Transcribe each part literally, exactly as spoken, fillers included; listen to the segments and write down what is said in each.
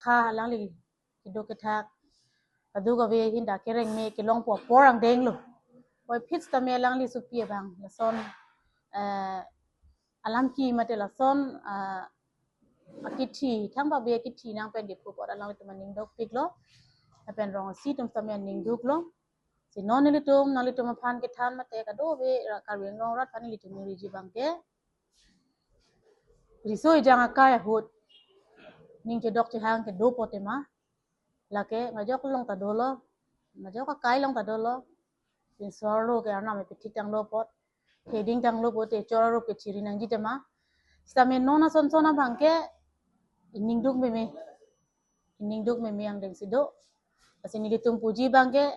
Tha alangli kedo kethak, kadokave ahin ta kerengme kelongpo apor angdeng lo. Puvoiphit sitame alangli sopi abang lason, eh, alam ke mate lason, eh, akithi, thangba be akithi nangpen diphu apot alanglitum aning dukpiklo. Lapen rong asi atum sitame aning duklo. Si non nelitum, nanglitum aphan kethan mate kadokave ra Karbi Anglong arat aphan nelitum ningriji abangke, riso ejang akai ahut ning chedok chehang kedo pote ma, lake majok along ta dolo, majok akai along ta dolo. Pinso arlo ke arnam epithik tanglo apot, theding tanglo pote chor arup kechiri nangji tema. Sitame non asonson abangke ining duk meme, ining duk meme angdeng si do. Lasi nelitum puji abangke,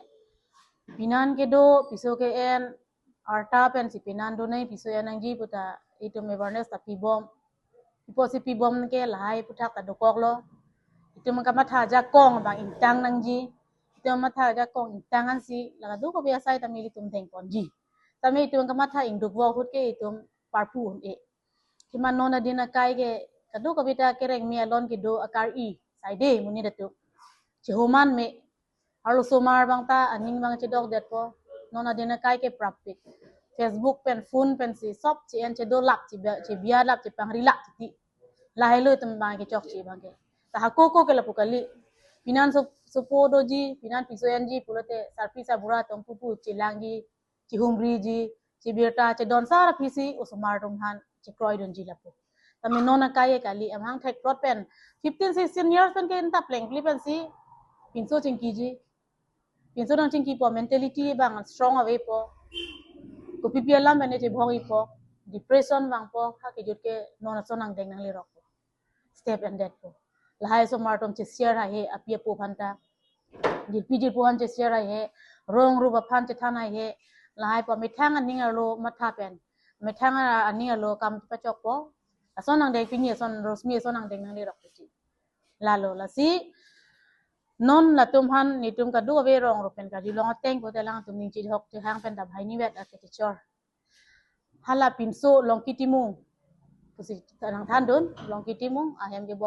penan kedo, piso ke-en, arta pensi penan donai piso en nangji puta itum awareness ta pibom. Ipo si pibom ke lahai aphuthak ta dokoklo. Itum kamatha ajakong abang ingtang nangji. Itum matha ajakong ingtang ansi la kadokave asai tame ilitum dengponji. Tame itum kamatha ingduk vo ahut ke itum parpu un-e. Thima non adin akai ke kadokave ta kerengme along kedo akar-i saide monit atum. Chehoman me, arlosomar abang ta aning abang chedokdetpo. Non adin akai ke prappik. Facebook pen, phone pensi sop che-en chedolap, chebia, chebia lap, chepangri lap titi. Lahelo itum abang kechokche abangke. Ta hako ko ke lapu kali. Penan so, sopo doji, penan piso enji pulote sarpi sarbura atum pupu chelangji, chehumriji, chebirta, chedon sar aphisi osomar atum aphan chekroidunji lapu. Tame non akai kali, amahang thekprot pen fifteen sixteen years pen ke anta plengpli pensi pinso chingkiji. Pinso nangchingkipo, mentality abang strong avepo. Kopipi alam pen chebhong-ipo, depression vangpo, ha kejut ke non ason angdeng nanglerokpo. Step endetpo. Lahai osomar atum che-share haihe, api apo aphan ta, jirpi jirpo aphan che-share haihe, rong rup aphan chethan haihe. Lahaipo methang aning arlo matha pen, methang aning arlo kam pachokpo. Ason angdeng pini ason Rosmi ason angdeng nanglerok puji. Lalo lasi non latum aphan nelitum kadokave rong rup pen karjulong ateng pote alangtum ning chihok chehang pen ta banghini vet ake chechor. Hala pinso Longki Timung pusi nangthandun, Longki Timung ahem ke